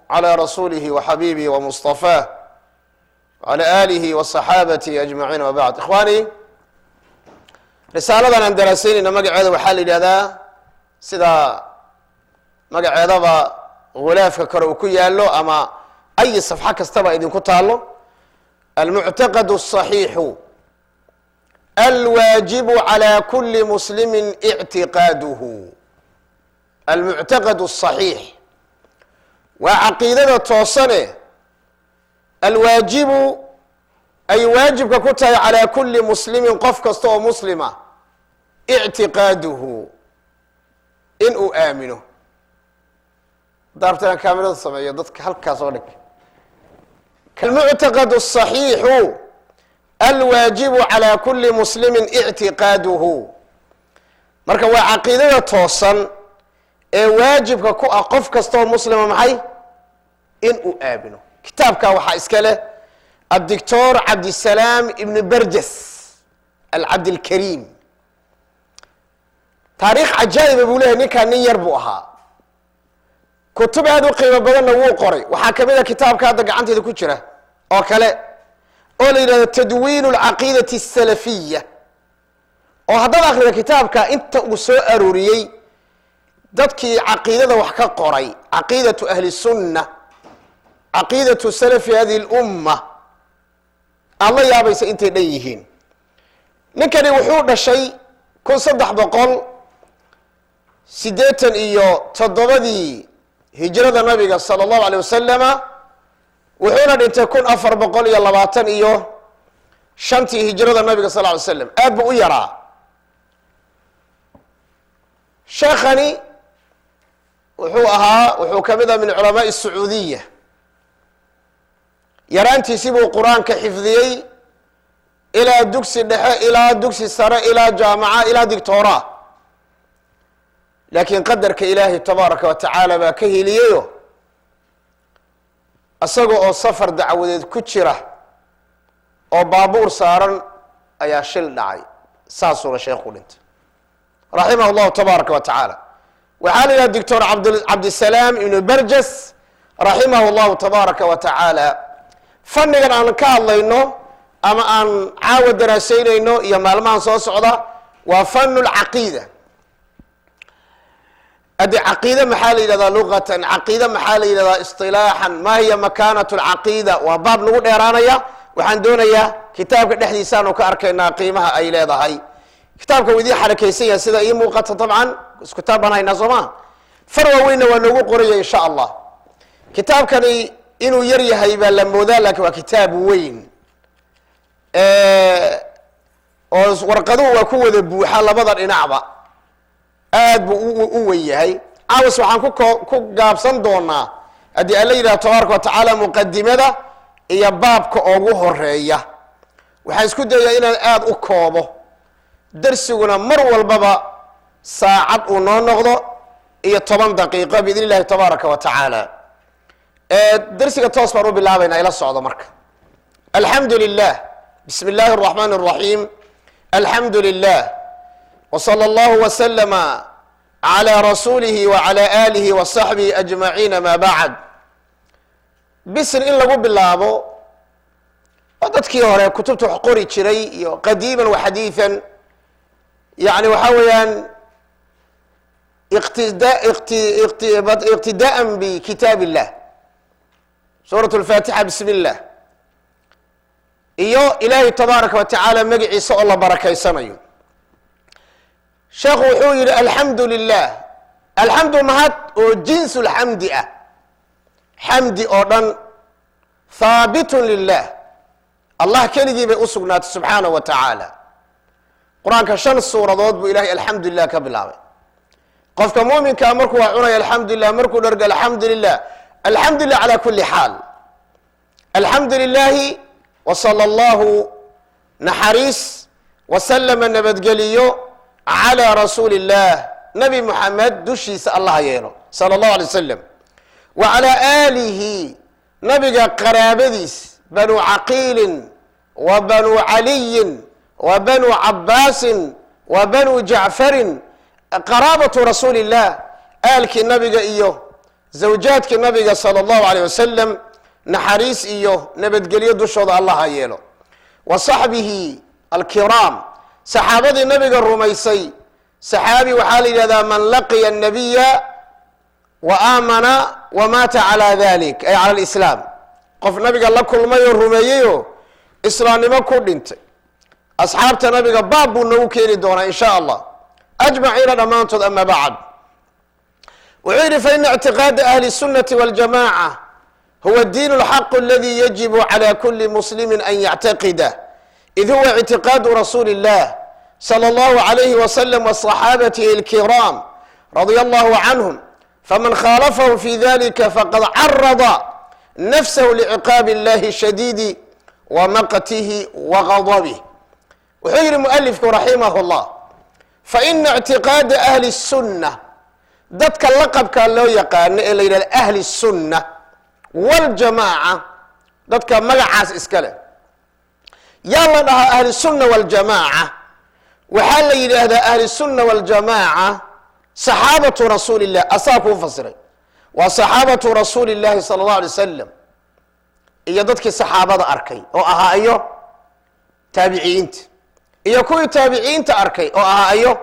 على رسوله وحبيبه ومصطفاه وعلى آله وصحابته أجمعين وبعد. إخواني، risaaladan aan daraasaynayna magaceeda waxaa la yidhahdaa, sida magaceedaba gulaafka kore uu ku yaallo ama ay safxo kastaba idinku taallo, "Almuctaqad الصaxiixu alwaajibu calى kuli muslimi ictiqaaduhu". Almuctaqad الصaxiix waa caqiidada toosane, alwaajibu ay waajibka ku tahay, calaa kuli muslimin, qof kasta oo muslima, ictiqaaduhu, inuu aamino. Daarta inaan kaamirada sameeyo, dadka halkaas oo dhig. Almuctaqad الصaxiixu alwaajibu calaa kuli muslimin ictiqaaduhu. Marka waa caqiidada toosan ee waajibka ku ah qof kasta oo muslima maxay? Inuu aamino. Kitaabka waxaa iska leh addoctor Cabdisalaam ibn Berjas Alcabdilkariim. Taariikh cajaa'iba buu leeyahy ninkaan. Nin yar buu ahaa, kutub aad u qiimo badanna wuu qoray. Waxaa ka mid a kitaabka hadda gacanteeda ku jira oo kale oo la yidhahdo Tadwiin Alcaqiidati Asalafiya, oo haddaad akrida kitaabka inta uu soo arooriyey dadkii caqiidada wax ka qoray, caqiidatu ahli sunna, caqiidatu salafi hadihi lumma, aada la yaabaysa intay dhan yihiin. Ninkani wuxuu dhashay 1387-dii hijrada nabiga sala allahu aleyh wasalama, wuxuuna dhintay 1425-tii hijrada nabiga sal ly slam. Aad buu u yaraa sheekhani. Wuxuu ahaa, wuxuu ka mid ah min culamaai Sacuudiya. Yaraantiisi buu Qur-aanka xifdiyey, ilaa dugsi dhexe, ilaa dugsi sare, ilaa jaamaca, ilaa dictoora. Laakiin qadarka Ilaahay tabaaraka wa tacaala baa ka heliyeyo, isaga oo safar dacwadeed ku jira oo baabuur saaran ayaa shil dhacay, saasuuna sheekhu dhintay, raximah llahu tabaaraka wa tacaala. Waxaa la yidhaha Doctor Cabdisalaam ibnu Berjas, raximah llahu tabaaraka wa tacaala. Fannigan aan ka hadlayno ama aan caawa daraasaynayno iyo maalmahan soo socda waa fanu lcaqiida. Ade caqiide maxaa la yidhahdaa luqatan? Caqiide maxaa la yidhahdaa isilaaxan? Ma hiya makaanat lcaqiida? Waa baab nagu dheeraanaya. Waxaan doonayaa kitaabka dhexdiisaanu ka arkaynaa qiimaha ay leedahay. Kitaabka uu idiin xarakaysan yahay sida ii muuqata. Dabcan kitaab baan haynaa, soo maa? Far waaweynna waa noogu qoraya, insha Allah. Kitaabkani inuu yar yahay baa la moodaa, lakin waa kitaab weyn oo warqaduhu waa ku wada buuxa labada dhinacba. Aad buu u weyn yahay. Caawas waxaan ku gaabsan doonaa, haddii Alla yidhaha tabaaraka wa tacaala, muqadimada iyo baabka ugu horeeya. Waxaan isku dayaa inaan aada u koobo darsiguna, mar walbaba saacad uu noo noqdo iyo 10 daqiiqo, biidn illahi tabaaraka wa tacaala. Darsiga toos baan u bilaabaynaa, ila socdo. Marka, alxamdu lilah. Bismi اllahi الraxman الraxiim. Alxamdu lilah wslى اllahu wslama عlى rasuulihi wعlى alihi wasaxbihi ajmaciin, ama bacd. Bisin in lagu bilaabo oo dadkii hore kutubta wax qori jiray iyo qadiiman wa xadiiثan, yani waxaa weeyaan iqtidaءa bkitaab illah, suuraة اlfaatixa bismi اllah, iyo Ilaahay tabaaraka wa tacaala magaciisa oo la barakaysanayo. Sheekhu wuxuu yihi: "Alxamdu lilah." Alxamdu mahad oo jinsu lxamdi ah, xamdi oo dhan, haabitun lilah, Allah keligii bay u sugnaatay subxaanahu wa tacaala. Qur-aanka shan suuradood buu Ilahay alxamdu lilah ka bilaabay. Qofka muuminkaa markuu wax cunaya, alxamdu lilah; markuu dhargo, alxamdu lilah. Alxamdu lilah cala kuli xaal. Alxamdu lilahi wsala allahu, naxariis, wasalama, nabadgeliyo, calى rasuuli illah, Nabi Muxamed dushiisa Allaha yeelo, sala allahu alay wasalam, wa calaa aalihi, nabiga qaraabadiis, banu Caqiilin wa banu Caliyin wa banu Cabbaasin wa banu Jacfarin, qaraabatu rasuuli illah, aalkii nabiga iyo Zawjaadkii nabiga sala allahu alayh wasalam, naxariis iyo nabadgelyo dushooda Allaha yeelo, wa saxbihi alkiraam, saxaabadii nabiga rumaysay. Saxaabi waxaa la yidhahdaa man laqiya الnabiya wa aamana wa maata calى dalik, ay cala alislaam, qof nabiga la kulmay oo rumeeyeyoo islaamnimo ku dhintay. Asxaabta nabiga baab buu noogu keeni doonaa in sha Allah, ajmaciina, dhammaantood. Ama bacd, wuxuu yidhi: faina ictiqaada ahli الsunati waاljamaca huwa diin اlxaq aladi yajibu clى kuli muslimi an yactaqida, id huwa ictiqaadu rasuuli اllah slى اllahu عalayh waslm waصaxaabatihi اlkiraam radia allahu canhum, faman khaalafahum fi dalika faqad carada nafsahu lciqaabi اllahi shadiidi wa maqtihi wa gadabih. Wuxuu yihi mualifku raximah اllah: faina ictiqaada ahli الsunna, dadka laqabkaa loo yaqaano ee la yidhahdo ahli الsunna waاljamaaca, dadka magacaas iska leh, yaa la dhahaa ahli sunna waاljamaaca? Waxaa la yidhaahdaa ahli sunna waاljamaaca saxaabatu rasuuli illah. Asaa kuu fasiray, waa saxaabatu rasuuli illahi sala اllah alay wasalam iyo dadkii saxaabada arkay oo ahaa iyo taabiciyiinta, iyo kuwii taabiciinta arkay oo ahaa iyo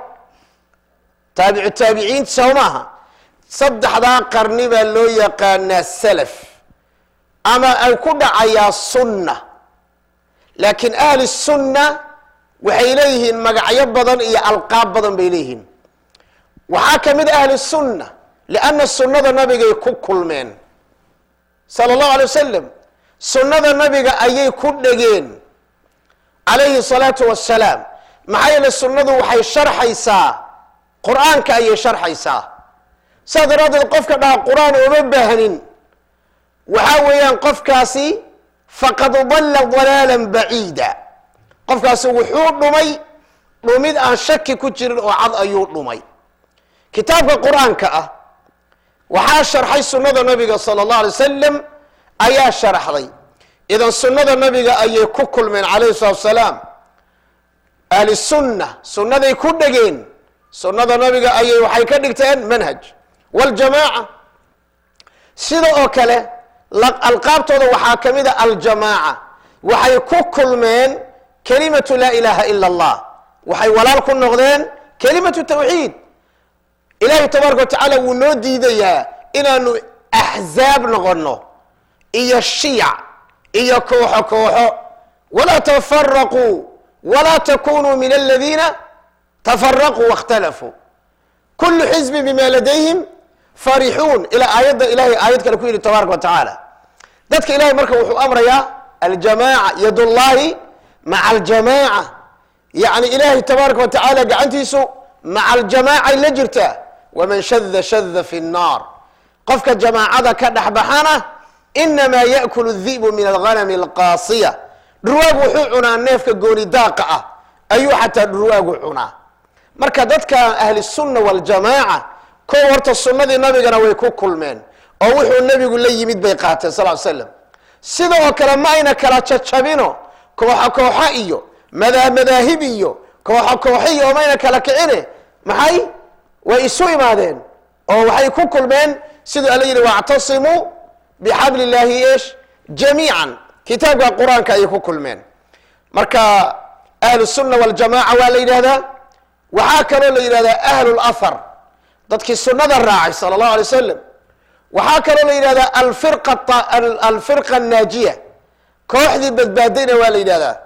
taabicu taabiciinta. Sow maaha? Saddexdaa qarni baa loo yaqaanaa salaf ama ay ku dhacayaa sunna. Laakiin ahli sunna waxay leeyihiin magacyo badan iyo alqaab badan bay leeyihiin. Waxaa ka mid ahli sunna lianna sunnada nabigay ku kulmeen sala allahu alay wasalam, sunnada nabiga ayay ku dhegeen calayhi salaatu wassalaam. Maxaa yeele, sunnadu waxay sharxaysaa Qur-aanka ayay sharxaysaa. Saas daraaddeed qofka dhaha "Qur-aan ooma baahnin", waxaa weeyaan qofkaasi faqad dalla dalaalan baciida. Qofkaasi wuxuu dhumay dhumid aan shaki ku jirin oo cad ayuu dhumay. Kitaabka Qur-aanka ah waxaa sharxay sunnada nabiga sala allahu alay wasalam ayaa sharaxday. Idan sunnada nabiga ayay ku kulmeen calayhi salatu wasalaam. Ahli sunna sunnaday ku dhegeen, sunnada nabiga ayay waxay ka dhigteen manhaj. Waljamaaca sida oo kale, alqaabtooda waxaa ka mid a aljamaaca. Waxay ku kulmeen kelimatu laa ilaaha ila allah, waxay walaal ku noqdeen kelimatu tawxiid. Ilaahay tabaaraka wa tacaala wuu noo diidayaa inaanu axzaab noqono iyo shiyac iyo kooxo kooxo. Walaa tafaraquu walaa takunuu min aladiina tafaraquu waاkhtalafuu, kulu xizbin bima ladayhim farixuun, ilaa aayadda ilahay aayad kale ku yidhi tabaaraka wa tacaala. Dadka ilahay marka wuxuu amrayaa aljamaaca, yadullahi maca aljamaaca, yacni ilaahay tabaaraka wa tacaala gacantiisu maca aljamaacay la jirtaa. Waman shada shada fi nnaar, qofka jamaacada ka dhexbaxana, inamaa yaأkulu الdi'bu min alghanami alqaasiya, dhurwaagu wuxuu cunaa neefka gooni daaqa ah ayuu xataa dhurwaagu cunaa. Marka dadka ahli sunna waljamaaca, kow horta sunnadii nabigana way ku kulmeen oo wuxuu nebigu la yimid bay qaateen sal l slam. Sida oo kale ma ayna kala jajabino, kooxo kooxo iyo madaahib iyo kooxo kooxo iyo mayna kala kicine. Maxay way isu imaadeen oo waxay ku kulmeen siduu Alla yidhi: wactasimuu bixabli illaahi esh jamiican. Kitaabka Qur-aanka ayay ku kulmeen. Marka ahlu sunna waljamaca waa la yidhahdaa. Waxaa kaloo la yidhahdaa ahlu lathar, dadkii sunnada raacay sala allahu alay wasalam. Waxaa kaloo la yidhahdaa alfirqa annaajiya, kooxdii badbaadayna waa la yidhahdaa.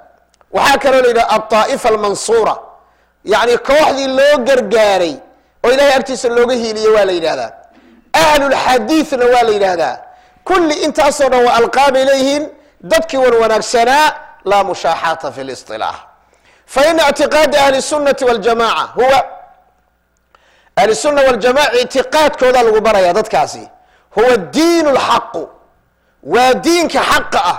Waxaa kaloo la yidhahda altaa'ifa almansuura, yacni kooxdii loo gargaaray oo ilahay agtiisa looga hiiliyey waa la yidhahdaa. Ahlulxadiidna waa la yidhahdaa. Kulli intaasoo dhan waa alqaabay leeyihiin dadkii wan wanaagsanaa. Laa mushaaxaata fi lisilaax. Faina ictiqaada ahli sunnati waljamaca huwa, ahli sunna waljamaca ictiqaadkooda lagu baraya dadkaasi, huwa diin lxaqu, waa diinka xaqa ah,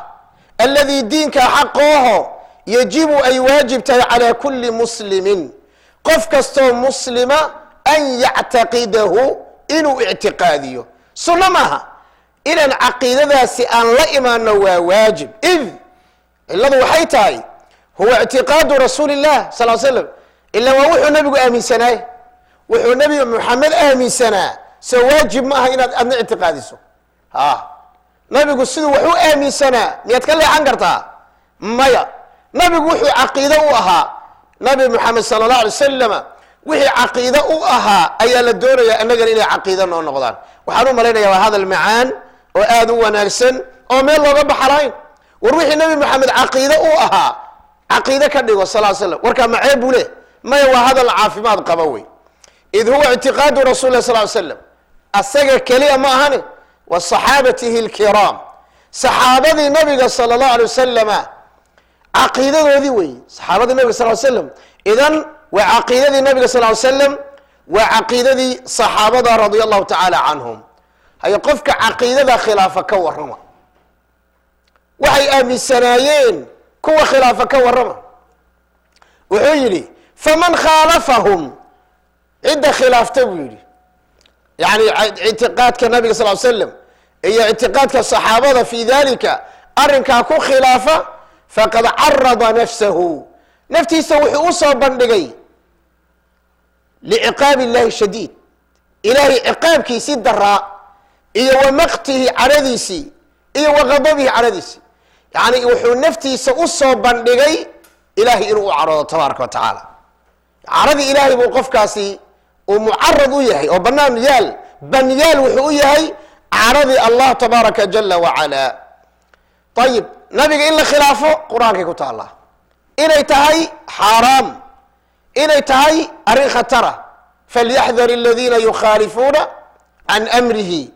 alladii diinka xaqooho yajibu ay waajib tahay calaa kuli muslimin, qof kastoo muslima, an yactaqidahu, inuu ictiqaadiyo. Sunno maaha, inaan caqiidadaasi aan la imaano waa waajib. Id cilladu waxay tahay huwa ictiqaadu rasuuli illah sal slam, ila waa wuxuu nabigu aaminsanaay, wuxuu Nebi Muxamed aaminsanaa. Soo waajib ma aha inaad adna ictiqaadiso? Ha, nabigu siduu wax u aaminsanaa miyaad ka leexan kartaa? Maya. Nabigu wuxuu caqiide u ahaa, Nabi Moxamed sala Allah alay wasalama wixii caqiide u ahaa ayaa la doonaya annagana inay caqiide noo noqdaan. Waxaan u malaynaya waa hadal macaan oo aada u wanaagsan oo meel looga baxa lahayn. War wixii Nabi Moxamed caqiide u ahaa caqiide ka dhigo, sal slam. Warkaa maceeb buu leh? Maya, waa hadal caafimaad qaba wey. Id huwa ictiqaadu rasul lah sal slam, asaga keliya ma ahane, wa saxaabatihi alkiraam, saxaabadii nabiga sala Allahu alay wasalama caqiidadoodii weeye, saxaabadii nabiga sal slam. Idan waa caqiidadii nabiga sal slam, waa caqiidadii saxaabada radia Allahu tacaala canhum. Haye, qofka caqiidada khilaafa ka warrama, waxay aaminsanaayeen kuwa khilaafa ka warrama. Wuxuu yidhi: faman khaalafahum, cidda khilaafta buu yidhi, yani ictiqaadka nabiga sal slam iyo ictiqaadka saxaabada, fi dalika, arrinkaa ku khilaafa, faqad carada nafsahu, naftiisa wuxuu u soo bandhigay, liciqaabi illahi shadiid, ilaahay ciqaabkiisii daraa, iyo wa maqtihi, cadhadiisii, iyo wa qadabihi, cadhadiisii. Yani wuxuu naftiisa u soo bandhigay ilahay inuu u cadhoodo tabaaraka wa tacaala. Cadhadii Ilaahay buu qofkaasi uu mucarad u yahay oo banaan yaal banyaal wuxuu u yahay cadhadii Allah tabaaraka jala wacala. Ayib, nabiga in la khilaafo Qur-aankay ku taallaa, inay tahay xaaraam, inay tahay arrin khatara. Falyaxdar aladiina yukhaalifuuna can amrihi,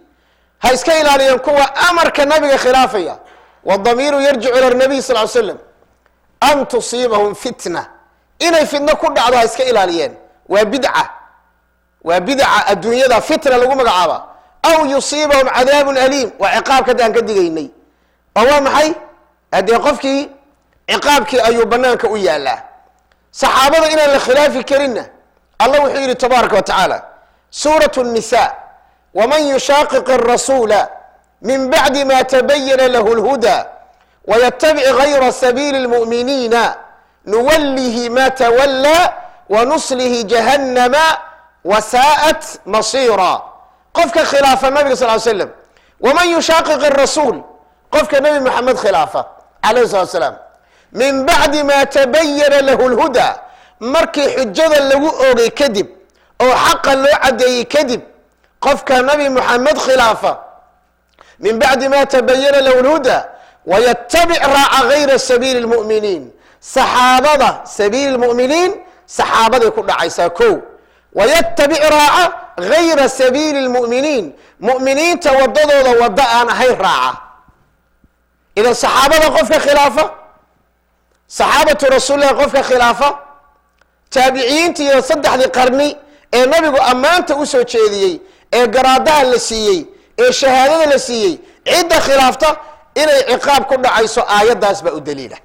ha iska ilaaliyeen kuwa amarka nabiga khilaafaya. Wadamiiru yarjicu ila nabiy sal ly slam, an tusiibahum fitna, inay fitno ku dhacdo ha iska ilaaliyeen. Waa bidca, waa bidca adduunyada fitna lagu magacaaba. Aw yusiibahum cadaabun aliim, waa ciqaabka aan ka digaynay. Oo waa maxay? Haddee qofkii ciqaabkii ayuu banaanka u yaalaa. Saxaabada inaan la khilaafi karinna Allah wuxuu yidhi tabaaraka wa tacaala, suurat الnisa: wman yushaqiq الrasuula min bacdi ma tabayana lahu اlhuda waytabic gayra sabiili اlmu'miniina nuwalihi ma tawalى wanuslihi jahannama wasaa'at masira. Qofka khilaafa nabiga sal slam, waman yushaqiq الrasuul, qofka Nebi Moxamed khilaafa alayh salatu salaam, min bacdi ma tabayana lahu lhuda, markii xujada lagu oogay kadib oo xaqa loo caddeeyey kadib, qofka Nabi Moxamed khilaafa, min bacdi ma tabayana lahu lhuda, waytabic, raaca, gayra sabiili lmu'miniin, saxaabada, sabiili lmu'miniin saxaabaday ku dhacaysaa ko, waytabic, raaca, gayra sabiili lmu'miniin, mu'miniinta wadadooda waddo aan ahayn raaca. Idan saxaabada qofka khilaafa, saxaabatu rasuulilah qofka khilaafa, taabiciyiinta iyo saddexdii qarni ee nabigu ammaanta u soo jeediyey, ee garaadaha la siiyey, ee shahaadada la siiyey, cidda khilaafta inay ciqaab ku dhacayso aayaddaas baa u daliila.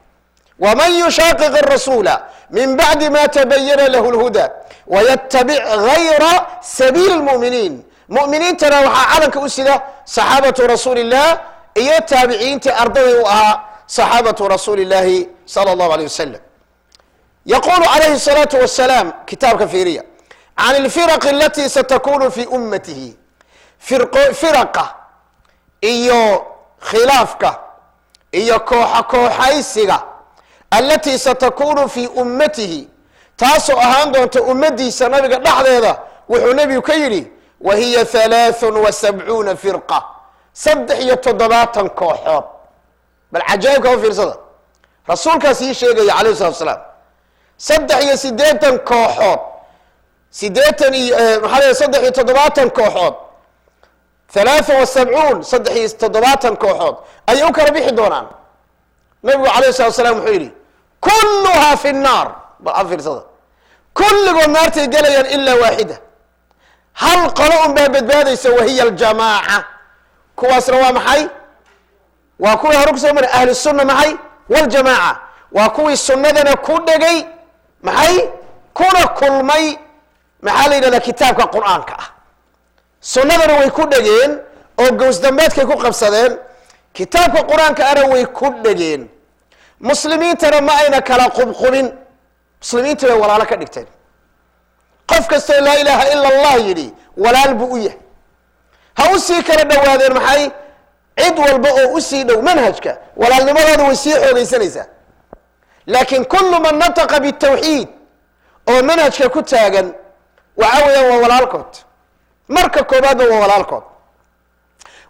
Waman yushaqiq arasuula min bacdi ma tabayana lahu lhuda waytabic gayra sabiili lmu'miniin. Mu'miniintana waxaa calanka u sida saxaabatu rasuuli illah iyo taabiciintii ardaday u ahaa saxaabatu rasuuli illahi sala Allahu alayh wasalam. Yaqulu calayhi الsalaatu wasalaam, kitaabka fiiriya, can ilfiraq alati satakunu fi ummatihi, firaqa iyo khilaafka iyo kooxa kooxaysiga, alatii satakunu fi ummatihi, taasoo ahaan doonta ummaddiisa nabiga dhexdeeda. Wuxuu nebigu ka yidhi: wa hiya 73 firqa, 73 kooxood. Bal cajaa'ibka u fiirsada, rasuulkaas ii sheegaya calayh salatu salaam 83 kooxood, sideetan iyo maxaa la 73 kooxood, 73, 73 kooxood ayay u kala bixi doonaan. Nabigu alayh salatu slam wuxuu yidhi: kulluhaa fi nnaar. Bal a fiirsada, kulligood naartay gelayaan ilaa waaxida, hal qolo un baa badbaadaysa, wahiya aljamaaca. Kuwaasna waa maxay? Waa kuwii hore kusoo maray, ahlu sunna maxay waljamaaca, waa kuwii sunnadana ku dhegay, maxay kuna kulmay, maxaa la yidhahdaa, kitaabka Qur-aanka ah. Sunnadana way ku dhegeen oo gowsdambeedkay ku qabsadeen, kitaabka Qur-aanka ana way ku dhegeen, muslimiintana ma ayna kala qubqubin, muslimiinta bay walaalo ka dhigteen. Qof kastoo laa ilaaha ila Allah yidhi walaal buu u yahay. Ha usii kala dhowaadeen. Maxay cid walba oo usii dhow manhajka, walaalnimadooda way sii xoogaysanaysaa. Laakiin كل من نطق بالتوحيد oo manhajka ku taagan, waxa weeyaan waa walaalkood. Marka koobaadba waa walaalkood.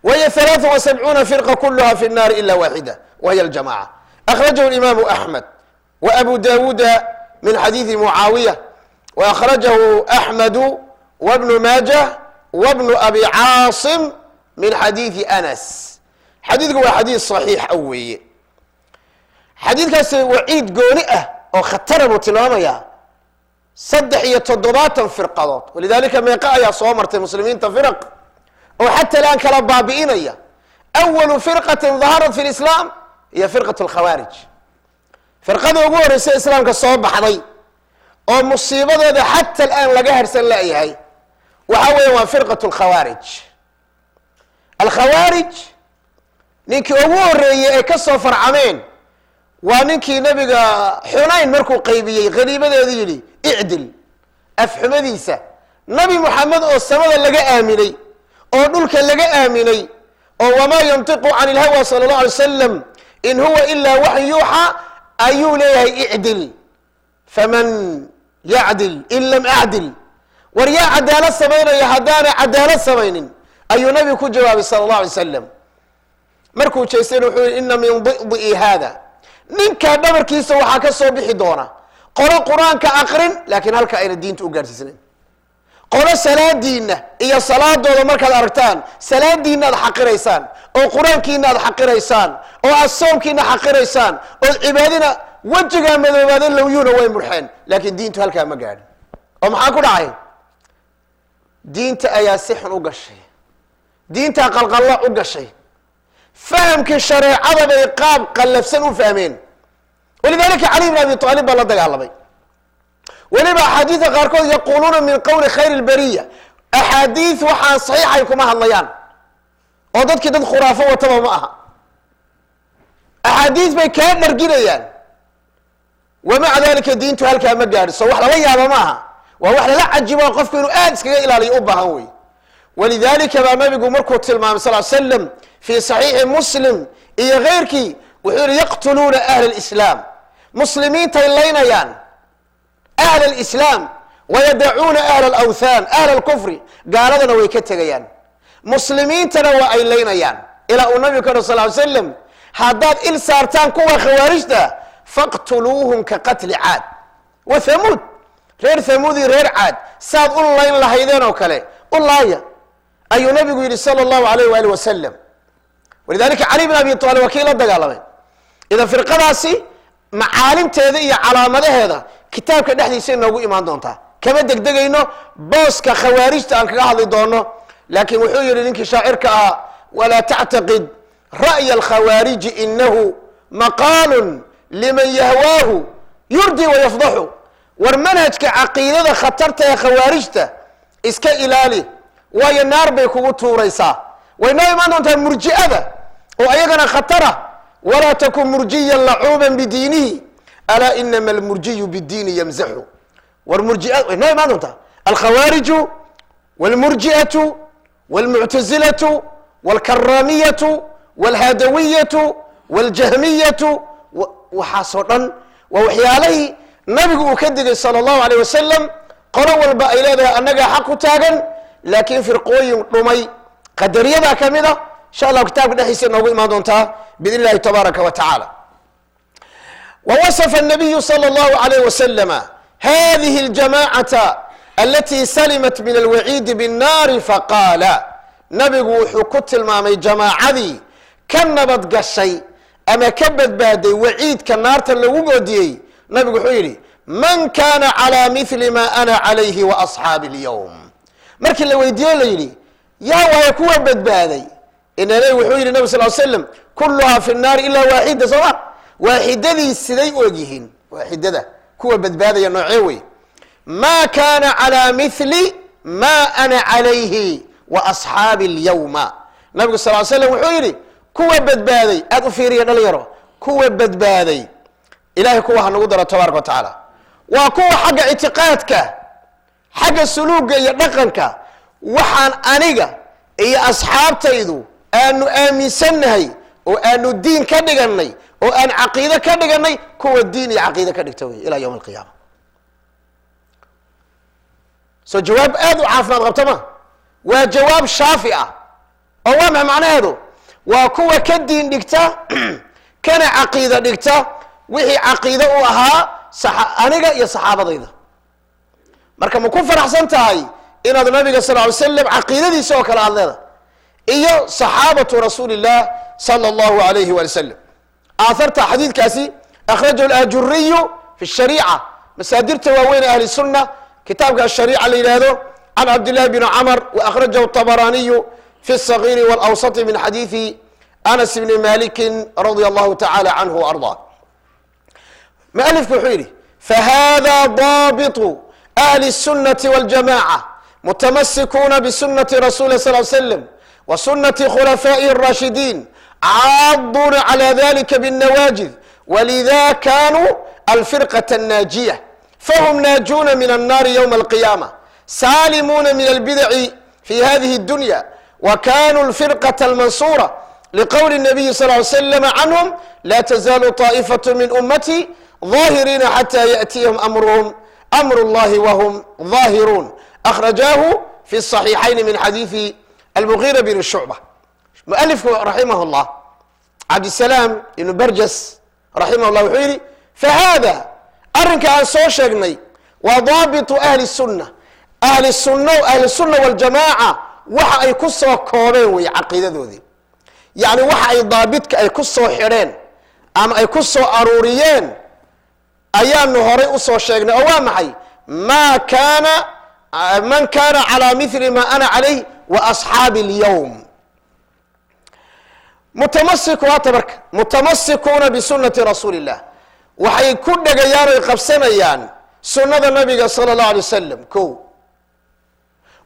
وهي 73 فرقة كلها في النار إلا واحدة وهي الجماعة. أخرجه الإمام أحمد وأبو داود من حديث معاوية، وأخرجه أحمد وابن ماجه وابن أبي عاصم من حديث أنس. Xadiidku waa xadiis saxiix a weeye. Xadiidkaasi waciid gooni ah oo khatara buu tilmaamayaa, 73 firqadood. ولذلك meeqa ayaa soo martay muslimiinta firaq oo xataa الآن kala baabi'inaya? أول فرقة ظهرت في الإسلام هي فرقة الخوارج. Firqada ugu horeysa islaamka soo baxday oo musiibadeeda xata الآن laga harsan layahay waxa weya waa فرقة الخوارج. Alkhawaarij ninkii ugu horeeyey ay ka soo farcameen waa ninkii Nebiga Xunayn markuu qaybiyey khaniimadeedu yidhi "اعدل". Afxumadiisa Nabi Muxamed oo samada laga aaminay oo dhulka laga aaminay oo وما ينطق عن الهوى صلى الله عليه وسلم إن هو إلا وحي يوحى ayuu leeyahay "اعدل، فمن يعدل إن لم أعدل?" War yaa cadaalad samaynaya haddaanay cadaalad samaynin, ayuu nabigu ku jawaabay صلى الله عليه وسلم. Markuu jeestayna wuxuu yihi: "إن من ضئضئي هذا", ninkaa dhabarkiisa waxaa ka soo bixi doona qolo Qur-aanka aqrin, laakiin halka ayna diinta u gaadhsiisnayn, qolo salaadiinna iyo salaadooda markaad aragtaan salaadiinna aad xaqiraysaan, oo Qur-aankiina aad xaqiraysaan, oo aad soomkiina xaqiraysaan, ood cibaadina wejigaa madoobaadeen, lowyuuna way murxeen, laakiin diintu halkaa ma gaadhin. Oo maxaa ku dhacay? Diinta ayaa si xun u gashay, diintaa qalqallo u gashay, fahamkii shareecada bay qaab qallafsan u fahmeen. ولذلك Cali bn Abi Aalib baa la dagaalamay. Weliba axaadiida qaarkood يقولون من قول خير البرية, axaadiis waxaan saxiixay kuma hadlayaan, oo dadkii dad khuraafo wataba ma aha, axaadiis bay kaa dharginayaan. ومع ذلك diintu halkaa ma gaadhiso. Wax lala yaabo ma aha, waa wax lala cajibo, qofku inuu aada iskaga ilaaliyo u baahan wey. ولذلك baa nabigu markuu tilmaamay صلى سلم في صحيح Muslim iyo keyrkii wuxuu yihi: "يقتلون أهل الإسلام", muslimiintay laynayaan, أهل الإسلام, ويدعون أهل الأوثان، أهل الكفر, gaaladana way ka tegayaan, muslimiintana waa ay laynayaan, ilaa uu nabigu ka صلى سلم: "Haddaad il saartaan kuwa khawaarijta, فاقتلوهم كقتل عاد وثمود", reer Thamuud iyo reer Caad saad u layn lahaydeen oo kale u laaya, ayuu nabigu yidhi صلى الله عليه وآله وسلم. ولذلك Cali bn Abi Aalib waa kii la dagaalamay. Idan firqadaasi macaalimteeda iyo calaamadaheeda kitaabka dhexdiisa inoogu imaan doontaa. Kama degdegayno booska khawaarijta aan kaga hadli doono. Laakiin wuxuu yihi ninkii shaacirka ahaa: "ولا تعتقد رأي الخوارج إنه مقال لمن يهواه يردي ويفضح". War manhajka caqiidada khatarta ee khawaarijta iska ilaali, waayo naar bay kugu tuuraysaa. Way noo imaan doontaa murji'ada oo ayagana khatara. "ولا تكن مرجيا لعوبا بدينه، ألا إنما المرجي بالدين يمزح". War murjia way noo imaan doontaa: الخوارج والمرجئة والمعتزلة والكرامية والهادوية والجهمية. Waxaasoo dhan waa waxyaalihii nabigu uu ka digay صلى الله عليه وسلم. Qolo walba ay leedahay annagaa xaq ku taagan, laakiin firqooyin dhumay, qadariyada ka mid a. Insha Allahu kitaabka dhexdiisa inoogu imaan doontaa بإذن الله تبارك وتعالى. ووصف النبي صلى الله عليه وسلم هذه الجماعة التي سلمت من الوعيد بالنار فقال, nabigu wuxuu ku tilmaamay jamaacadii ka nabad gashay ama ka badbaaday waciidka naarta lagu goodiyey. Nabigu wuxuu yidhi: "من كان على مثل ما أنا عليه وأصحابي اليوم". Markii la weydiiyo la yidhi: "Yaa waaya kuwa badbaaday?" Ina wuxuu yidhi nabig صلى سلم: "كلها في النار إلا واحدة". Soo ma waaxidadii siday u ogyihiin? Waaxidada kuwa badbaadaya noocee wey? "ما كان على مثل ما أنا عليه وأصحابي اليوم". Nabigu صلى سلم wuxuu yidhi kuwa badbaaday, aada u fiiriya dhalinyaro, kuwa badbaaday, Ilahay kuwa ha nagu daro تبارك وتعالى, waa kuwa xagga ictiqaadka, xagga suluuga iyo dhaqanka waxaan aniga Iyo asxaabtaydu aanu aaminsannahay oo aanu diin ka dhigannay oo aan caqiide ka dhigannay, kuwa diin iyo caqiide ka dhigta wey ilaa yowm alqiyaama. So jawaab aada u caafimaad qabta ma waa jawaab shaafi ah oo waa maxay macnaheedu? Waa kuwa ka diin dhigta kana caqiida dhigta wixii caqiide u ahaa aniga iyo saxaabadayda. Marka ma ku faraxsan tahay inaad nabiga sal ly slam caqiidadiisa oo kale aad leedahay iyo saxaabatu rasuuli illah sala allahu alayhi wali wasalam? Aaharta xadiidkaasi akhrajahu alajuriyu fi shariica, masaadirta waaweyn ee ahli sunna, kitaabka ashariica la yidhaahdo, can cabdillahi bni camr, wa akhrajahu طabaraniyu fi الصagiiri wاlawsati min xadiidi anas bni maliki radia allahu tacala canhu waardaa. Mualifku wuxuu yidhi: fahada daabitu ahli الsunati wاljamaca, mutamasikuuna bisunati rasuli sal slam wa sunati khulafaa'ihi الraashidiin, caaduuna calى dalika bالnawaajid, walida kanuu alfirqaة الnaajiya, fahum naajuuna min annaari ywma alqiyaama, saalimuuna min albidaci fi hadihi اdunya, wa kanuu alfirqaة almansuura liqowli الnabiyi sal ly slam canhum: la tazaalu طaa'ifaة min ummati ظaahiriina xatى yaأtiyahum amruhum amr اllahi wahum ظaahiruun. akhrajaahu fi الصaxiixayn min xadiidi almugiira bn shucba. Mualifku raximah اllah, Cabdisalaam ibnu Barjas raximah llah, wuxuu yidhi: fahada arrinka aan soo sheegnay waa daabitu ahli sunna, ahli sunna, ahli sunna waljamaaca waxa ay ku soo koobeen wey caqiidadoodii, yacni waxa ay daabidka ay ku soo xidheen ama ay ku soo aruuriyeen ayaanu horay usoo sheegnay. Oo waa maxay? Ma kaana man kana calى mili ma ana calayh wa asxaabi اlyowm. Mutamasiku waata marka mutamasikuuna bisunati rasuuli illah, waxay ku dhegayaan oy qabsanayaan sunnada nabiga sala اllahu alay wasalam ko,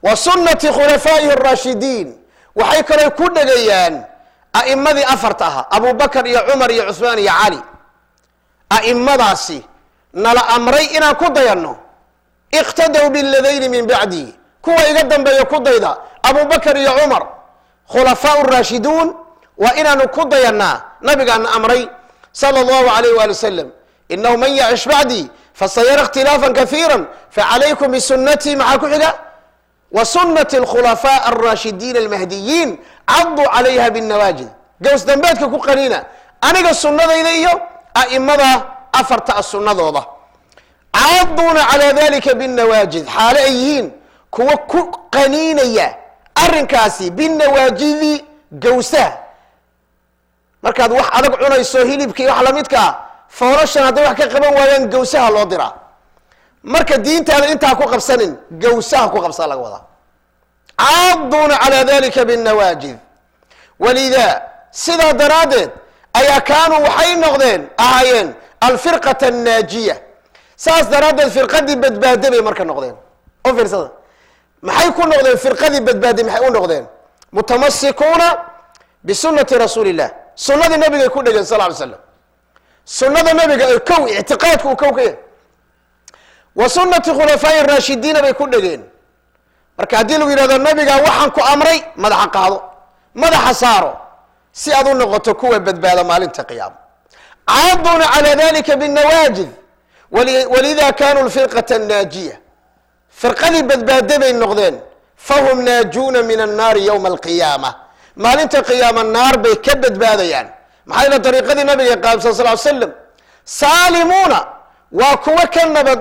wa sunati khulafaa'ihi araashidiin. Waxay kaloo ku dhegayaan a'imadii afarta ahaa, Abu Bakar iyo Cumar iyo Cuثmaan iyo Cali, a'imadaasi nala amray inaan ku dayanno: iqtadow biladayni min bacdi, kuwa iga dambeeya ku dayda, Abu Bakar iyo Cumar, khulafaa raashiduun, waa inaanu ku dayannaa. Nabigaana amray sala allahu alayh wali wasalam: inahu man yacish bacdii fasayara ikhtilaafan kaiira, facalaykum bisunatii, maxaa ku xiga? Wa sunati alkhulafaa alraashidiin almahdiyiin, caduu calayha binnawaajid, gows dambeedka ku qaniina aniga sunnadayda iyo a'imada afarta a sunnadooda. Caaduuna calaa dalika binnawaajid, xaale ay yihiin kuwa ku qaniinaya arrinkaasi binnawaajidi, gowsaha. Markaad wax adag cunayso, hilibka iyo wax lamidka ah, foorashan hadday wax ka qaban waayaan gowsaha loo diraa. Marka diintaada intaa ku qabsanin, gowsaha ku qabsaa laga wadaa. Caaduuna calaa dalika binnawaajid, walida sidaa daraaddeed ayaa kaanuu waxay noqdeen ahaayeen alfirqata annaajiya. Saas daraaddeed firqadii badbaade bay marka noqdeen. U fiirsada, maxay ku noqdeen firqadii badbaade? Maxay u noqdeen? Mutamasikuuna bisunati rasuuli illah, sunnadii nabigay ku dhegeen sal ly slam, sunnada nabiga ee kow ictiqaadka uu kow ka yahay, wa sunati khulafaa'i raashidiina bay ku dhegeen. Marka haddii lagu yidhahdo nabiga waxaan ku amray, madaxa qaado, madaxa saaro, si aad u noqoto kuwa badbaada maalinta qiyaama. Caaduuna calى dalika bاnawaajid, walida kanuu lfirqaة annaajiya, firqadii badbaade bay noqdeen. Fahum naajuuna min annaari ywma alqiyaama, maalinta qiyaama naar bay ka badbaadayaan. Maxaa yele dariiqadii nabiga qaabsan sal slam. Saalimuuna, waa kuwa ka nabad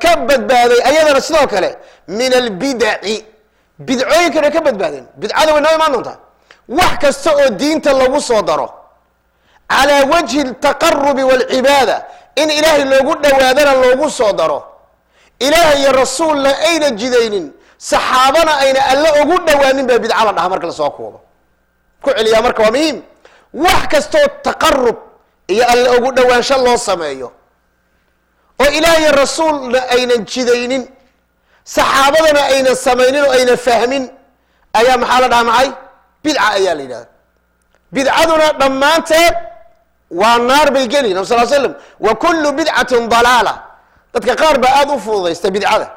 ka badbaaday ayadana sidoo kale min albidaci, bidcooyinkana ka badbaadeen. Bidcada way noo imaan doontaa. Wax kasta oo diinta lagu soo daro calaa wajhi altaqarubi waalcibaada, in Ilaahay loogu dhowaadana loogu soo daro, Ilaahay iyo rasuulna ayna jidaynin, saxaabana ayna alle ugu dhowaanin, baa bidca la dhaha. Marka lasoo koobo, ku celiyaa marka waa muhiim: wax kastoo taqarub iyo alle ugu dhowaansho loo sameeyo oo Ilaah iyo rasuulna aynan jidaynin, saxaabadana aynan samaynin oo ayna fahmin, ayaa maxaa la dhaha? Maxay bidca ayaa la yidhahda. Bidcaduna dhammaanteed waa naar bay geli. Nab sal slam: wa kullu bidcatin dalaala. Dadka qaar baa aada u fududaysta bidcada.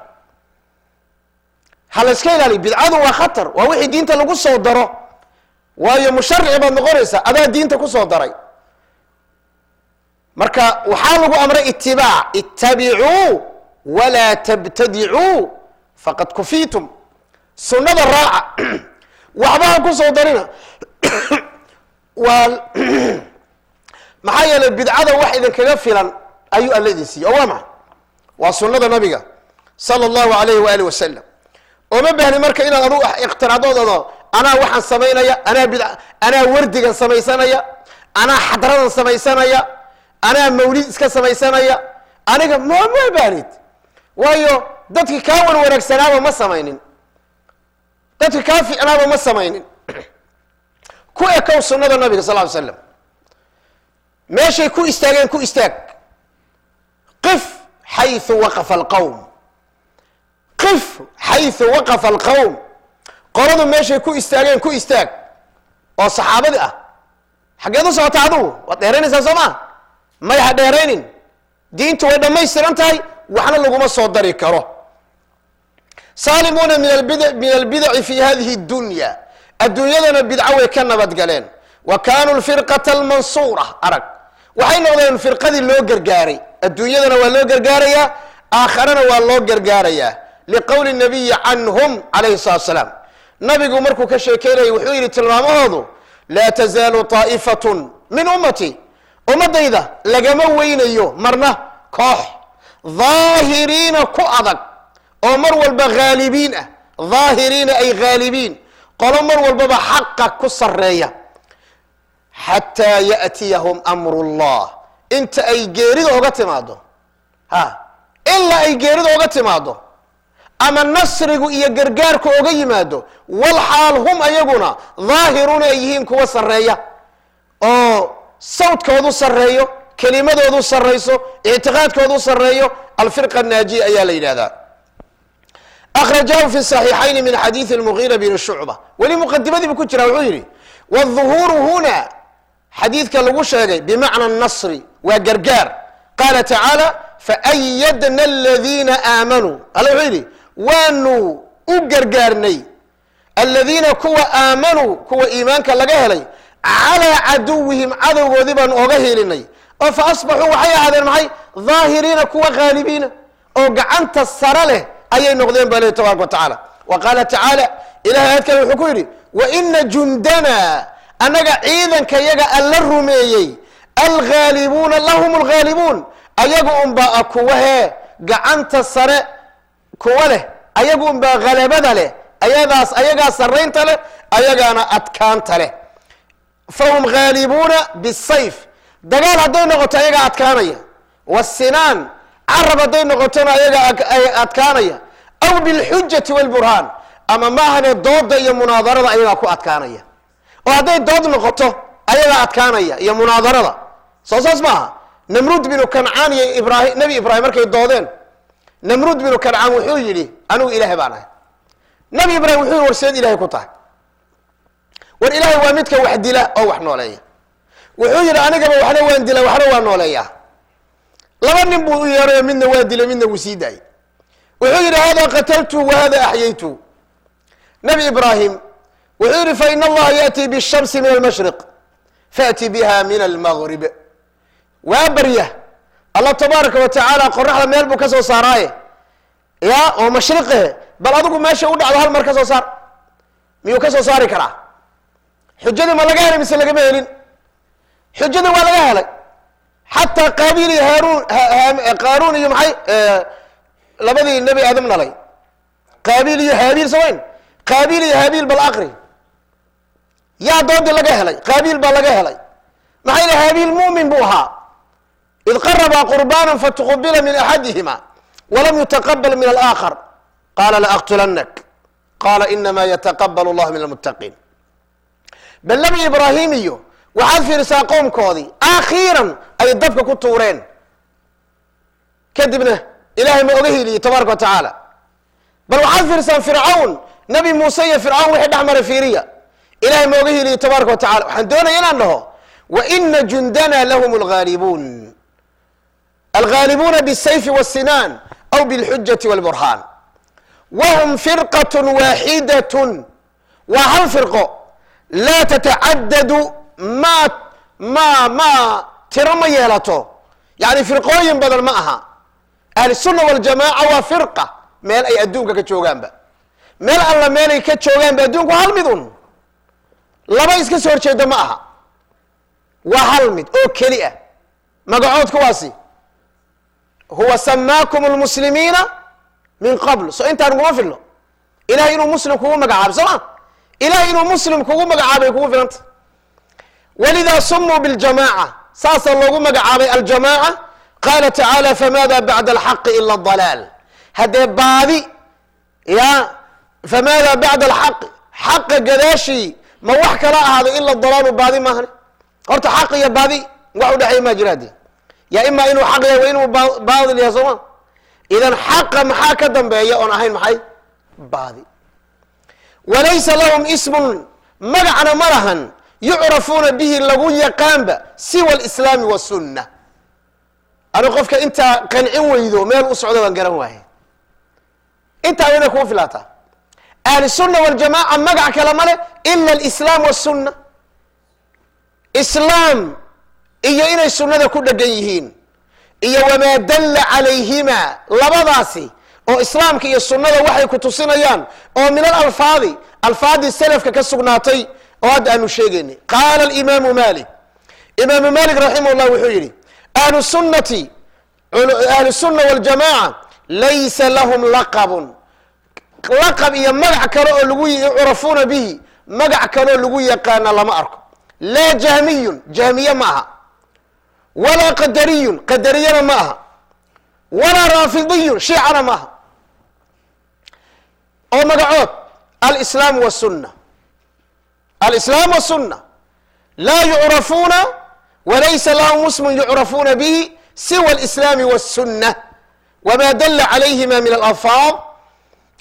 Ha la iska ilaaliyo bidcadu, waa khatar, waa wixii diinta lagu soo daro. Waayo, musharic baad noqonaysaa, adaa diinta ku soo daray. Marka waxaa lagu amray itibaac: ittabicuu walaa tabtadicuu faqad kufiitum. Sunnada raaca, waxba ha ku soo darina. Waa maxaa yeelay bidcada wax idinkaga filan ayuu Alla idin siiyey, oo waa maxay? Waa sunnada Nabiga sala allahu alayhi waaalih wasalam. Ooma baahni marka inaad adugu ikhtiraadoodo, anaa waxaan samaynaya, anaa bid, anaa wardigan samaysanaya, anaa xadradan samaysanaya, anaa mawlid iska samaysanaya. Aniga ma baahnid, waayo dadki kaa wan wanaagsanaaba ma samaynin, dadka kaa ficnaaba ma samaynin. Ku ekow sunnada Nabiga sal ly slam, meeshay ku istaageen ku istaag. Qif xayثu waqafa alqawm, qif xayثu waqafa alqawm. Qoladu meeshay ku istaageen ku istaag, oo saxaabadii ah. Xaggeed u socota adugu? Waad dheeraynaysaa, soo maa? May, ha dheeraynin. Diintu way dhammaystiran tahay, waxna laguma soo dari karo. Saalimuuna min albidaci fi hadihi اdunya, adduunyadana bidco way ka nabadgaleen. Wa kaanuu lfirqata almansuura. Arag, waxay noqdeen firqadii loo gargaaray. Adduunyadana waa loo gargaarayaa, aakharana waa loo gargaarayaa. Liqowli nabiyi canhum calayhi salatu salaam, Nabigu markuu ka sheekeynayay wuxuu yidhi tilmaamahoodu: laa tazaalu طaa'ifatun min ummati, ummadayda lagama weynayo marna koox daahiriina, ku adag oo mar walba haalibiin ah. Daahiriina ay haalibiin, qolo mar walbaba xaqa ku sareeya, xataa ya'tiyahum amru llah, inta ay geerida oga timaado, ha ilaa ay geerida oga timaado ama nasrigu iyo gargaarku oga yimaado. Walxaal hum ayaguna daahiruuna ay yihiin kuwa sarreeya, oo sawdkoodu sarreeyo, kelimadoodu sarrayso, ictiqaadkoodu sarreeyo. Alfirqa anaajiya ayaa la yidhahdaa. Akhrajahu fi saxiixayni min xadiidi lmugiira bn shucba. Weli muqadimadii bu ku jira. Wuxuu yidhi: wاduhuuru huna, xadiidka lagu sheegay, bimacna nasri, waa gargaar. Qaala tacaala: faayadna aladiina aamanuu. Alla wuxuu yidhi: waanu u gargaarnay aladiina, kuwa aamanuu, kuwa iimaanka laga helay, calaa caduwihim, cadowgoodii baanu oga hiilinay, oo fa asbaxuu, waxay ahaadeen maxay? Daahiriina, kuwa haalibiina oo gacanta sare leh ayay noqdeen, ba leh tabaaraka wa tacaala. Wa qaala tacaala, Ilahay aayad kale wuxuu ku yidhi: waina jundana, annaga ciidanka yaga Alla rumeeyey, alghaalibuuna, lahum alghaalibuun, ayaga unbaa kuwa hee gacanta sare kuwa leh, ayaga unbaa halabada leh, ayadaas ayagaa sarraynta leh, ayagaana adkaanta leh. Fahum ghaalibuuna bisayf, dagaal hadday noqoto ayagaa adkaanaya, wasinaan, carab hadday noqotona ayagaa adkaanaya, aw bilxujati walburhaan, ama maahane dooda iyo munaadarada ayagaa ku adkaanaya. Oo hadday dood noqoto ayagaa adkaanaya iyo munaadarada. Soo saas maaha? Namruud binu Kancaan iyo Ibrahim, Nebi Ibraahim markay doodeen, Namruud binu Kancaan wuxuu yidhi: anigu Ilaahay baan ahay. Nebi Ibrahim wuxuu yidhi: warseed Ilahay ku tahay? War Ilaahay waa midka wax dila oo wax nooleeya. Wuxuu yidhi: anigaba waxna waan dila, waxna waa nooleeyaa. Laba nin buu u yeerayo, midna waa dilay, midna wuu sii daayey. Wuxuu yidhi: hada qataltu wa hada axyaytu. Nebi Ibraahim wuxuu yidhi: fain allaha yaأti bالshamsi min almashriq faأti biha min almagrib. Waa barya, Allah tabaaraka wa tacaala qoraxda meel buu ka soo saaraaye ya oo mashriqehe, bal adigu meesha u dhacdo hal mar ka soo saar. Miyuu ka soo saari karaa? Xujadii ma laga helay mise lagama helin? Xujadii waa laga helay. Xataa Qaabiil iyo Haaruun, Qaaruun iyo maxay labadii Nebi Aadam dhalay, Qaabiil iyo Haabiil, samayn Qaabiil iyo Haabiil, bal aqri. Yaa doodii laga helay? Qaabiil baa laga helay. Maxay yidhi? Haabiil mu'min buu ahaa. Id qarabaa qurbaana fatuqubila min axadihima walam yutaqabal min alaakhar, qaala laaqtulanak, qaala inama yataqabal allahu min almuttaqiin. Bal Nebi Ibraahim iyo waxaad fiirisaa qowmkoodii akhiiran ay dabka ku tuureen, kadibna Ilahay ma oga hiiliyey tabaaraka wa tacaala? Bal waxaad fiirisaan Fircawn, Nebi Muuse iyo Fircawn wixii dhex maray fiiriya. Ilahay ma oga hiiliyey tabaaraka wa tacala? Waxaan doonaya inaan dhaho: waina jundana lahum alghaalibuun, alghaalibuuna bالsayfi wالsinaan aw bاlxujati wاlburhaan. Wahum firqat waaxidatun, waa hal firqo. Laa tatacadadu, ma tiro ma yeelato, yani firqooyin badan ma aha. Ahlusunna waljamaaca waa firqa meel ay adduunka ka joogaanba, meel alla meelay ka joogaanba adduunku hal mid un, laba iska soo horjeeda ma aha, waa hal mid oo keli ah. Magacood kuwaasi huwa samaakum lmuslimiina min qabl. So intaan kuma filno ilahay inuu muslim kugu magacaabo, soo ma? Ilahay inuu muslim kugu magacaabay kugu filanta. Walidaa sumuu biاljamaaca, saasaa loogu magacaabay aljamaaca. Qaala tacaala: famaada bacda alxaqi ila adalaal. Haddee baadi ya, famaada bacda alxaqi, xaqa gadaashii ma wax kala ahaado ila dalaalu, baadi maahane. Horta xaq iyo baadi wax udhexeeya maa jira. Hadee ya ima inuu xaq yahay wa inuu baadil yahay, soo ma? Idan xaqa maxaa ka dambeeya oon ahayn maxay? Baadi. Walaysa lahum ismun, magacna ma lahan, yucrafuuna bihi, lagu yaqaanba, siwa alislaami wasunna. Anu qofka intaa qancin weydo, meel u socdo baan garan waaye. Intaa inay kugu filaataa. Ahlusunna waljamaaca magac kale ma leh ila alislaam wasunna, islaam iyo inay sunnada ku dhegan yihiin, iyo wamaa dalla calayhima, labadaasi oo islaamka iyo sunnada waxay ku tusinayaan oo min alalfaadi, alfaadii salafka ka sugnaatay oo hadda aanu sheegaynay. Qaala alimaamu Malik, imaamu Malik raximah llah wuxuu yidhi: ahlu sunnati, ahlu sunna waljamaaca, laysa lahum laqabun, laqab iyo magac kale oo lagu yucrafuuna bihi, magac kaloo lagu yaqaana lama arko. Laa jahmiyun, jahmiye ma aha, walaa qadariyun, qadariyana ma aha, walaa raafidiyun, shiicana ma aha. Oo magacood alislaam wasunna, alislaam wasunna. Laa yucrafuuna, walaysa lahum ismun yucrafuuna bihi siwa alislaami wasunna wma dala calayhima min alalfaad.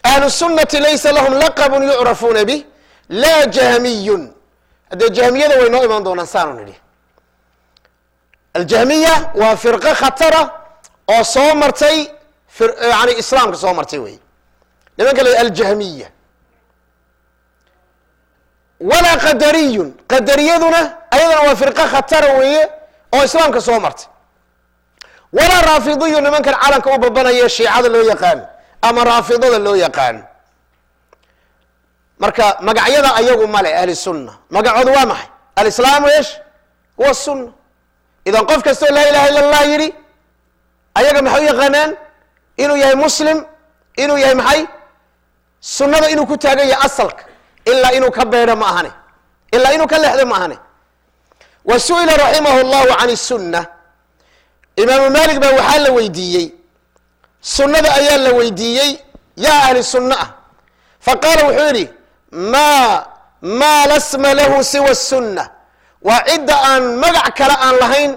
Ahlu sunnati laysa lahum laqabun yucrafuuna bih, laa jahmiyun. Haddee jahmiyada way noo imaan doonaan, saanu nidhi. Aljahmiya waa firqo khatara oo soo martay, yani islaamka soo martay wey nimanka la aljahmiya. Walaa qadariyun, qadariyaduna ayadana waa firqo khatara weeye oo islaamka soo martay. Walaa raafidiyu, nimankan calanka u babanaya shiicada loo yaqaan ama raafidada loo yaqaan. Marka magacyada ayagu male ahli sunna, magacoodu waa maxay? Alislaamu esh huwa sunna. Idan qof kastoo laa ilaha illa allah yidhi, ayaga maxay u yaqaanaan? Inuu yahay muslim, inuu yahay maxay? Sunnada inuu ku taagan yahay asalka, ilaa inuu ka beedho ma ahane, ilaa inuu ka leexdo ma ahane. Wa su'ila raximah llahu can sunna, imaamu Maalik baa waxaa la weydiiyey sunnada ayaa la weydiiyey, yaa ahli sunna ah? Faqaala, wuxuu yidhi: maa lasma lahu siwa sunna, waa cidda aan magac kale aan lahayn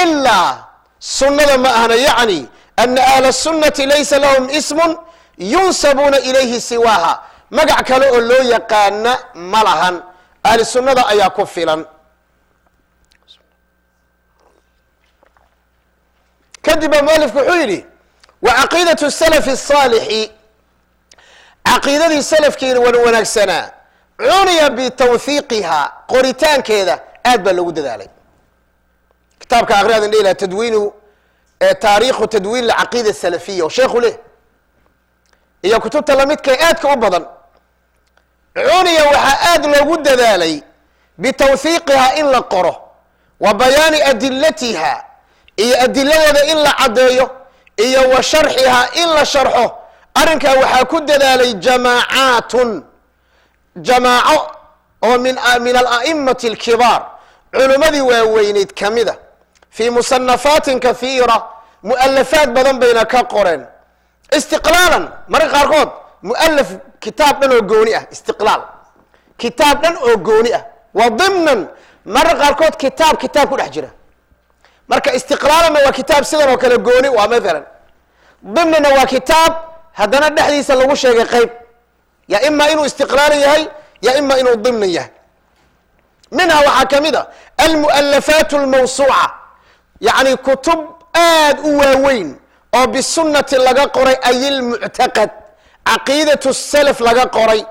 ilaa sunnada ma ahna. Yacni ana ahla sunnati laysa lahum ismun yunsabuuna ilayhi siwaaha, magac kale oo loo yaqaana ma lahan, ahli sunnada ayaa ku filan. Kadib baa mualifku wuxuu yidhi: wa caqiidatu salafi الsaalixi, caqiidadii salafkiina wan wanaagsanaa, cuniya bitawhiiqiha, qoritaankeeda aad baa loogu dadaalay. Kitaabka akriyadan dhihi laha, tadwiinu taariikhu tadwiin alcaqiida asalafiya oo sheekhu leh, iyo kutubta lamidka aadka u badan. Cuniya, waxaa aad loogu dadaalay, bitawhiiqiha, in la qoro, wa bayaani adilatiha, iyo adiladeeda in la caddeeyo, iyo wa sharxiha, in la sharxo. Arrinkaa waxaa ku dadaalay jamaacaatun, jamaaco oo min ala'imati alkibaar, culimmadii waaweyneyd ka mida, fii musanafaatin kahiira, mu'alafaad badan bayna ka qoreen, istiqlaalan, mararka qaarkood mu'alaf kitaab dhan oo gooni ah, istiqlaal kitaab dhan oo gooni ah, wa dimnan, mararka qaarkood kitaab ku dhex jira. Marka istiqlaalanna waa kitaab sidan oo kale gooni waa mathalan, dimnana waa kitaab haddana dhexdiisa lagu sheegay qayb, ya ima inuu istiqlaalan yahay, ya ima inuu dimnan yahay. Minha waxaa ka mid a almu'alafaat almawsuuca, yacni kutub aad u waaweyn oo bisunnati laga qoray, ay ilmuctaqad, Caqiidatu Salaf laga qoray.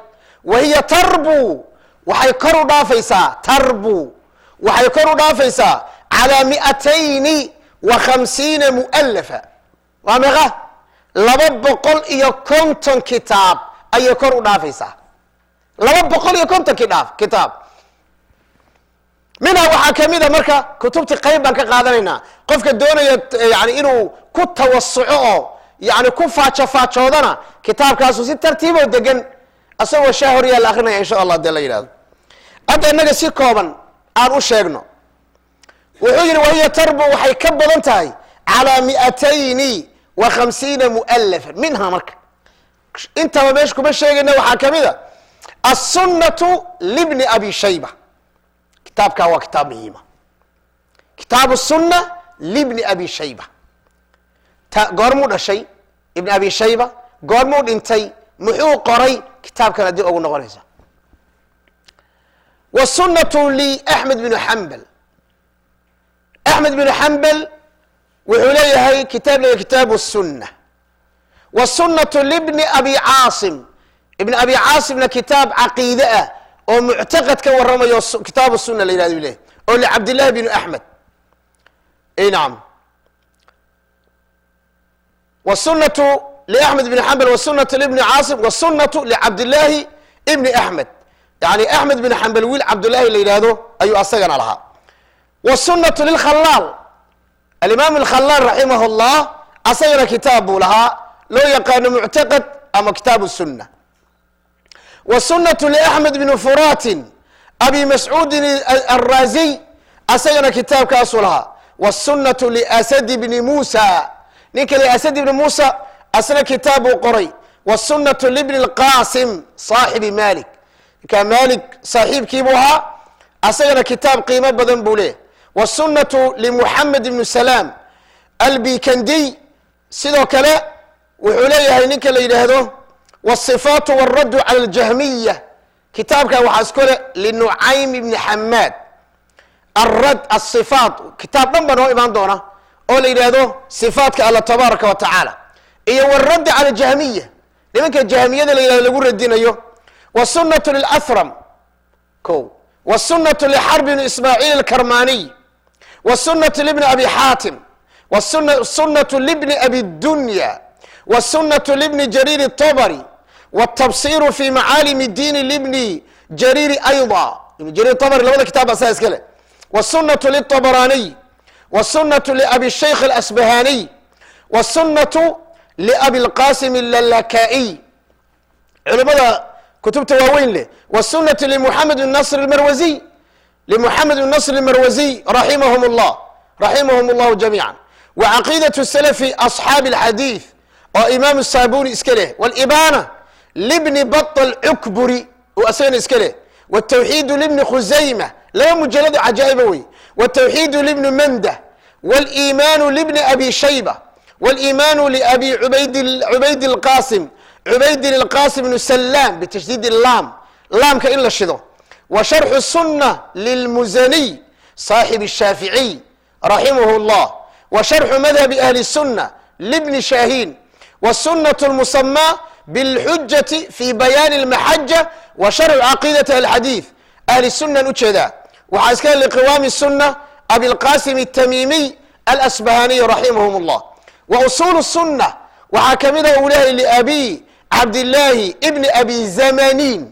Wa hiya tarbu, waxay kor u dhaafaysaa, tarbu, waxay kor u dhaafaysaa calaa 250 mu'alafa. Waa meeqa? 250 kitaab ayay kor u dhaafaysaa, 250 kitaab. Minha, waxaa kamid a marka kutubtii qayb baan ka qaadanaynaa. Qofka doonaya yani inuu ku tawasuco oo yani ku faajo faajoodana, kitaabkaasu si tartiiboo degan asagoo shaa hor yaa la akrinaya, insha Allah. Dee la yidhahdo hadda innaga si kooban aan u sheegno. Wuxuu yidhi: wahiya tarbu, waxay ka badan tahay calaa 250 mu'alafan. Minha, marka intaba meesha kuma sheegayna, waxaa kamid a Assunnatu libni Abi Shayba. Kitaabkaa waa kitaab muhiima, Kitaabu Sunna libni Abi Shayba. Ta goormuu dhashay Ibn Abi Shayba? Goormuu dhintay? Muxuu qoray? Kitaabkan haddii ugu noqonaysa. Wasunnatu liAxmed bnu Xambal. Axmed bnu Xambal wuxuu leeyahay kitaab leeyahay Kitaabu Sunna. Wasunnatu libni Abi Caasim. Ibn Abi Caasimna kitaab caqiide ah oo muctaqad ka warramayo, Kitaabu Sunna la yihahdo leeyahy, oo licabdillahi bnu Axmed. Nacam. Wsunatu liAxmed bn Xambal, wasunatu libni Caasim, wasunatu licabdillaahi ibni Axmed. Yani Axmed bin Xambal wiil Cabdullaahi la yidhaahdo ayuu asagana lahaa. Wasunatu lilkhalaal, alimaam alkhalaal raximah llah, asagana kitaab buu lahaa loo yaqaano Muctaqad ama Kitaabu Sunna. Wasunatu liAxmed bni Furatin Abi Mascuudin Alraaziy, asagana kitaabkaasuu lahaa. Wsunatu liAsadi bni Muusa, ninka liAsad ibni Muusa asna kitaab buu qoray. Wsunatu libni Lqasim saaxibi Malik, ninkaa Malik saaxiibkiibuu ahaa, asagana kitaab qiimo badan buu leeyahy. Wsunatu limuxamed ibnu Salaam Albikandiy, sidoo kale wuxuu leeyahay ninka la yidhaahdo Wasifaatu wاraddu cala aljahmiya. Kitaabkan waxaa isku le liNucaym ibni Xamaad, alrad asifaat. Kitaab dhan baa noo imaan doona oo la yidhaahdo sifaatka Alla tabaaraka wa tacaala iyo wاraddi cala jahmiya, nimanka jahmiyada la yidhahdo lagu radinayo. Wsunatu lilahram ko, wsunatu lixarb bn Ismaaciil alkarmaniy, wsunatu libni Abi Xaatim, wsunatu libni Abi Dunya, wsunatu libni Jariir الطabri, wاtabsiru fi macaalim diini libni Jariiri ayضa. Ibn Jariir طabri labada kitab baa saa iska le. Wsunatu liلطabraniy, wsunatu liabi shaykh alasbahaniy, wsunatu liabi اlqasim allalakaiy, culimada kutubta waaweyn leh. Wsunatu limuxamed bn nasr almarwaziy, limuxamed bn nasr almarwaziy, raximahum llah, raximahum llahu jamiica. Wacaqiidaة salafi asxaabi alxadiid oo Imaam Saabuni iska leh, walibaana libni Bata alcukburi oo asagana iska leh, wtawxiidu libni Khusayma, laba mujalado cajaa'iba wey, wtawxiidu libni Manda, waliimaanu libni Abi Shayba, waliimaanu liabi Cubayd lqasim, Cubaydin Alqasim bnu Salaam, bitashdiid laam, laamka in la shido. Wa sharxu sunna lilmuzaniy saaxib الshaaficiy raximah اllah, wa sharxu madhabi ahli الsunna libni Shaahiin, wالsunaة اlmusamaa bاlxujati fi bayaani اlmaxaja, wa sharxu caqiidati alxadiid ahli sunan ujeedaa, waxaa iska liqiwaami sunna Abilqasim الtamiimiy alasbahaniy raximahum اllah. Wa usuul sunna waxaa kamida uu lehay liabi Cabdillaahi ibni Abi Zamanin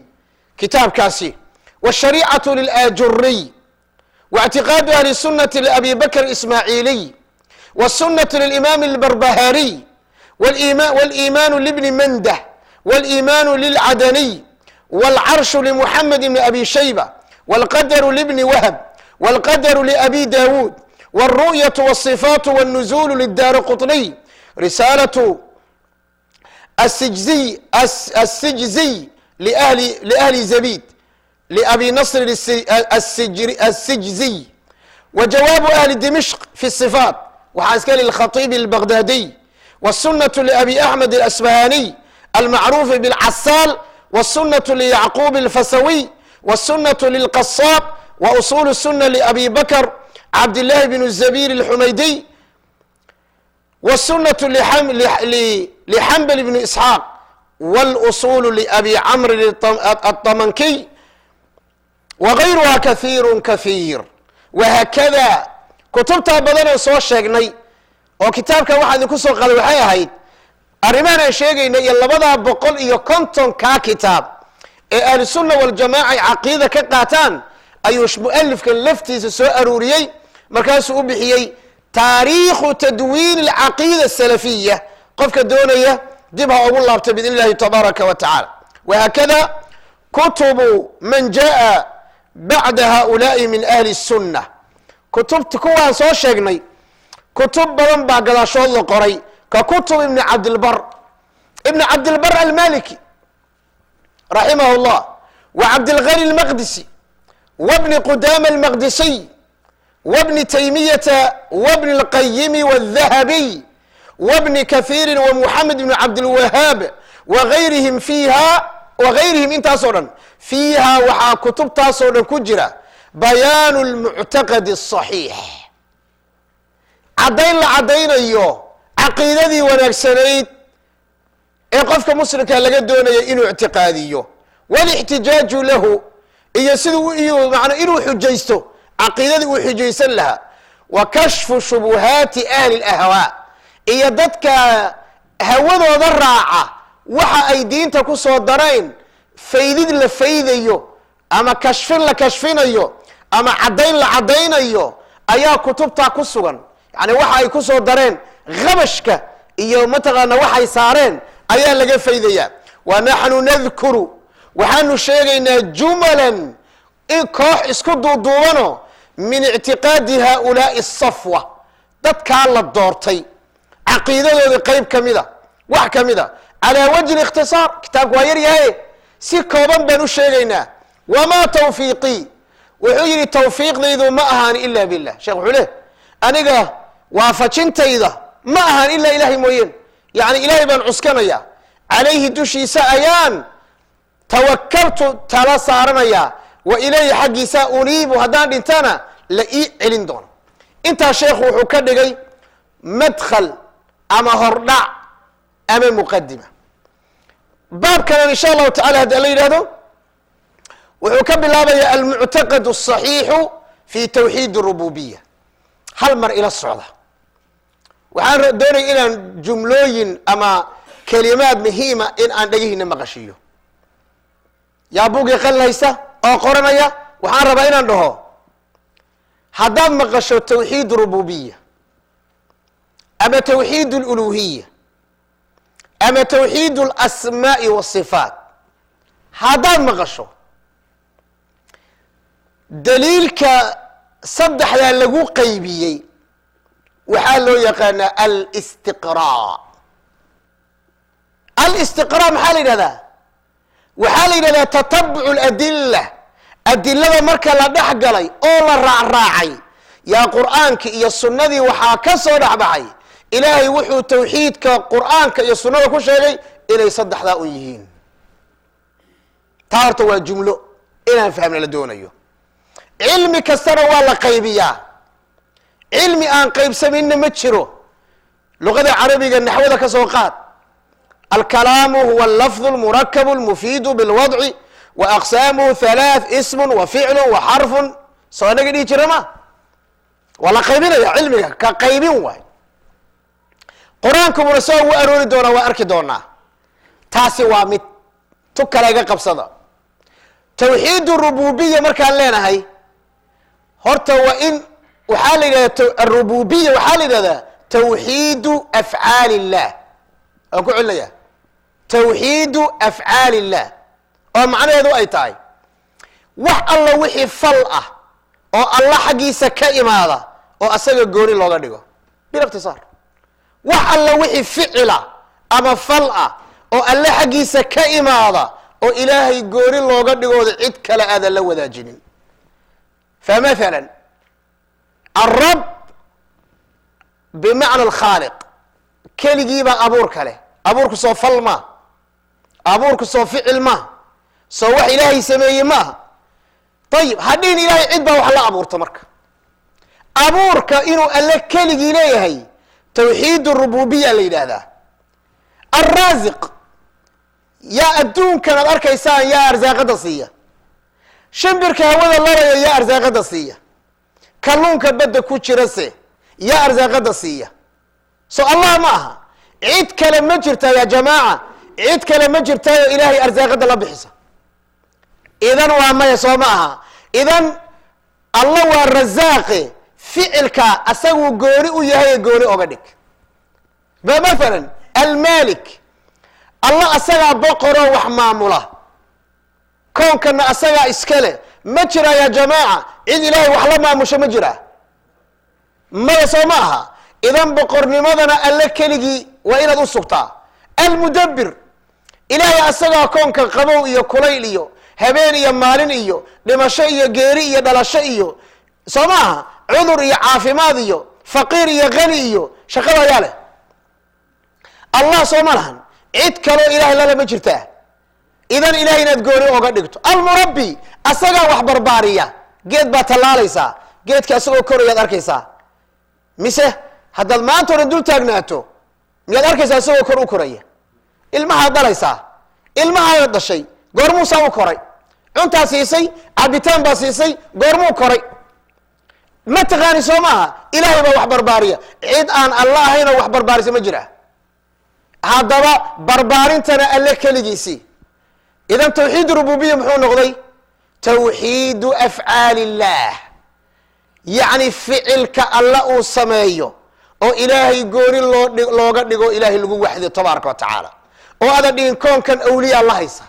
kitaabkaasi, washariicatu lilaajuriy, waاctiqaadu ahli sunati liabi Bakr Ismaaciiliy, wsunatu lilimaam اlbarbahariy, wاliimaanu libni Mandah, wاliimaanu lilcadaniy, wاlcarshu limuxamed ibni Abi Shayba, wاlqadaru libni Wahb, wاlqadaru liabi Dawuud, wاlru'yaة wالصifaat wالnuzulu lidaari Quطniy, risaalatu الsijziy liahli Zabid liabi Nasr الsijziy, wajawaabu ahli Dimishq fi الصifaat waxaa iska lilkhaiib اlbaghdadiy, wالsunaة liabi Axmed alasbahaniy almacruufi bاlcasaal, wالsunaة liyacquub alfasawiy, wالsunaة lilqasaab, wausul الsuna liabi Bakr Cabdillahi bn Zabir alxumaydiy, wالsunaة lixambal bn Isxaaq. wاlusul labi camrin aلطamankiy wagayruha kahiiru kahiir. Wahakada kutubtaa badanoo soo sheegnay oo kitaabkan waxaa idinku soo qaday waxay ahayd arrimahan aan sheegaynay iyo 250-kaa kitaab ee Ahlusunna Waljamaca ay caqiida ka qaataan ayuu mualifkan laftiisa soo aruuriyey. Markaasuu u bixiyey Taariikhu Tadwiin Alcaqiida Asalafiya. Qofka doonaya dib ha ugu laabta biidn illahi tabaaraka wa tacala. Wahakada kutubu man jaa bacda haulaai min ahli الsunna. Kutubta kuwaan soo sheegnay kutub badan baa gadaashood la qoray, ka kutub Ibni Cabdilbar, Ibn Cabdilbar Almaliki raximah اllah, wa Cabdilgani Almaqdisi, wabni Qudama Almaqdisiy, wabni Taymiyata, wabni اlqayimi, wاdahabiy, wabni Kahiiri, wa Muxamed ibn Cabdilwahaab, wagayrihim fiiha wagayrihim. Intaasoo dhan fiiha waxaa kutubtaasoo dhan ku jira bayaanu lmuctaqadi asaxiix, caddayn la caddaynayo caqiidadii wanaagsanayd ee qofka muslimka laga doonaya inuu ictiqaadiyo, walixtijaaju lahu, iyo siduu iyo manaa inuu xujaysto, caqiidadii uu xujaysan lahaa, wa kashfu shubuhaati ahli اlahwaa, iyo dadka hawadooda raaca waxa ay diinta ku soo dareen faydid la faydayo ama kashfin la kashfinayo ama caddayn la caddaynayo ayaa kutubtaa ku sugan. Yani waxa ay ku soo dareen khabashka iyo mataqaana waxay saareen ayaa laga faydaya. Wa naxnu nadkuru, waxaanu sheegaynaa, jumalan, in koox isku duuduubano, min ictiqaadi haaulaai asafwa, dadkaa la doortay caqiidadoodii qayb ka mida, wax ka mida, calaa wajhi ikhtisaar. Kitaabku waa yar yahay, si kooban baan u sheegaynaa. Wamaa tawfiiqii, wuxuu yidhi, tawfiiqdaydu ma ahaan ila billah. Shekh wuxuu leh, aniga waafajintayda ma ahaan ilaa Ilahay mooyeen, yani Ilahay baan cuskanaya, calayhi dushiisa ayaan tawakaltu, tala saaranayaa, wa ilayhi xaggiisa uniibu, haddaan dhintana la ii celin doono. Intaa sheekhu wuxuu ka dhigay madkhal ama hordhac ama muqadima. Baabkanan insha Allahu tacala haddi alla yidhahdo wuxuu ka bilaabaya almuctaqad asaxiixu fi tawxiid rububiya. Hal mar ila socda, waxaan doonaya inaan jumlooyin ama kelimaad muhiima in aan dhegihiina maqashiiyo. Yaa buugii qalin haysta oo qoranaya? Waxaan rabaa inaan dhaho, haddaad maqasho tawxiid rububiya ama tawxiid aluluhiya ama tawxiid alasmaa'i wasifaat, haddaad maqasho, daliilka saddexdaa lagu qaybiyey waxaa loo yaqaanaa alistiqraa. Alistiqraa maxaa la yidhahdaa? Waxaa la yidhahdaa tatabucu aladila. Adilada marka la dhex galay oo la raacraacay yaa Qur'aanki iyo sunnadii, waxaa ka soo dhexbaxay Ilaahay wuxuu tawxiidka Qur'aanka iyo sunnada ku sheegay inay saddexdaa un yihiin. Taa horta waa jumlo inaan fahmna la doonayo. Cilmi kastana waa la qaybiyaa, cilmi aan qaybsaminna ma jiro. Luqada Carabiga, naxwada ka soo qaad: alkalaamu huwa allafdu almurakabu almufiidu bilwadci wa aqsaamuhu halaath, ismun wa ficlu wa xarfun. Soo inaga dhihi jira ma waa la qaybinaya? Cilmiga ka qaybin waay. Qur-aankubuna soo ugu aroori doonaa, waa arki doonaa. Taasi waa mid tu kale iga qabsada. Tawxiid rububiya markaan leenahay, horta waa in waxaa la yidhahda arububiya, waxaa la yidhahdaa tawxiidu afcaal illah. Waan ku celinaya, tawxiidu afcaal illah, oo macnaheedu ay tahay wax alla wixii fal ah oo Alla xaggiisa ka imaada oo asaga gooni looga dhigo. Bilikhtisaar, wax alla wixii ficila ama fal ah oo Alle xaggiisa ka imaada oo Ilaahay gooni looga dhigooda cid kale aadan la wadaajinin. Famathala alrab bimacna alkhaaliq, keligiibaa abuurka leh. Abuurku soo fal maa? Abuurku soo ficil maaha? Soo wax Ilaahay sameeyey maaha? Ayib, hadhihin Ilaahay cid baa wax la abuurta. Marka abuurka inuu Alle keligii leeyahay tawxiid rububiya la yidhaahdaa. Alraasiq Yaa adduunkan aad arkaysaan yaa arsaaqada siiya? Shimbirka hawada laraya yaa arsaaqada siiya? Kalluunka badda ku jirase yaa arsaaqada siiya? So Allah ma aha. Cid kale ma jirtaa ya jamaaca? Cid kale ma jirtaayo ilaahay arsaaqada la bixisa? Idan waa maya, soo ma aha? Idan alla waa rasaaqe, ficilka asaguu gooni u yahay, gooni oga dhig. Ba mathalan almalik, alla asagaa boqoroo wax maamula, koonkana asagaa iskale. Ma jira ya jamaaca cid ilaahay wax la maamusho? Ma jiraa? Maya, soo ma aha? Idan boqornimadana alle keligii waa inaad u sugtaa. Almudabbir, ilaahay asagaa koonka qabow iyo kulayl iyo habeen iyo maalin iyo dhimasho iyo geeri iyo dhalasho iyo, soo ma aha, cudur iyo caafimaad iyo faqiir iyo hani iyo shaqada ayaa leh Allah, soo ma lahan? Cid kaloo ilahay lala ma jirtaa? Idan ilahay inaad gooni oga dhigto. Almurabbi, asagaa wax barbaariya. Geed baad tallaalaysaa, geedka asagoo korayaad arkaysaa, mise haddaad maanta o dhan dul taagnaato miyaad arkaysaa isagoo kor u koraya? Ilmahaad dhalaysaa, ilmahaada dhashay goormuu saa u koray? Cuntaa siisay, cabitaan baa siisay, goormuu koray? Ma taqaani, soo maaha? Ilaahay baa wax barbaariya. Cid aan alla ahayn oo wax barbaarisa ma jira. Haddaba barbaarintana alle keligiisii. Idan tawxiid rububiya muxuu noqday? Tawxiidu afcaali illaah, yacni ficilka alla uu sameeyo oo ilaahay gooni loo looga dhigo, ilaahay lagu waxdiyo tabaaraka wa tacaala, oo aadan dhigin koonkan awliyaa la haysa,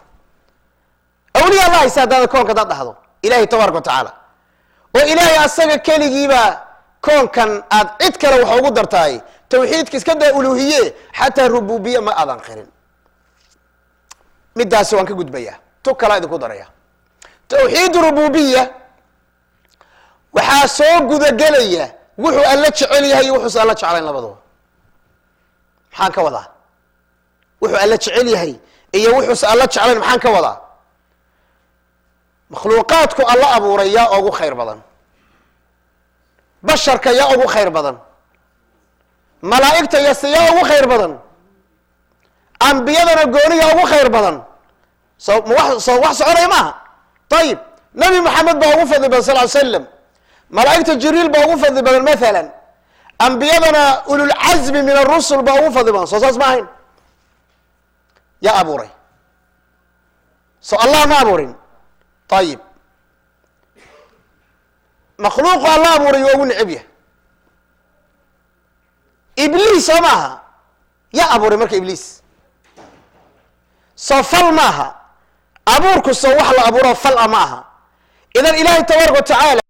awliyaa la haysa. Haddaada koonka hadaad dhahdo ilahay tabaaraka wa tacaala oo ilaahay asaga keligiibaa koonkan aad cid kale wax ugu dartahay, tawxiidka iska daa uluhiye, xataa rububiye ma aadan qirin. Midaasi waan ka gudbayaa, tu kalaa idinku daraya. Tawxiid rububiya waxaa soo gudagelaya wuxuu alla jecel yahay iyo wuxuusa alla jeclayn labadaba. Maxaan ka wadaa wuxuu alla jecel yahay iyo wuxuusa alla jeclayn? Maxaan ka wadaa? Makhluuqaadku alla abuuray yaa ugu khayr badan? Basharka yaa ugu khayr badan? Malaa'igta yase yaa ugu khayr badan? Ambiyadana gooni yaa ugu khayr badan? So ma wax soo wax soconaya maaha. Ayib, Nabi Maxamed baa ugu fadli badan sal ly slam, malaa'igta Jibriil baa ugu fadli badan mathalan, ambiyadana ululcazmi min arusul baa ugu fadli badan. Soo saas ma ahayn? Yaa abuuray? So Allah ma abuurin? Ayib, makhluuqu alla abuuray waa ugu neceb yahay, Ibliis, soo maaha? Yaa abuuray marka Ibliis? Soo fal maaha abuurku? Soo wax la abuuro fal a ma aha? Idan ilaahay tabaaraka wa tacaala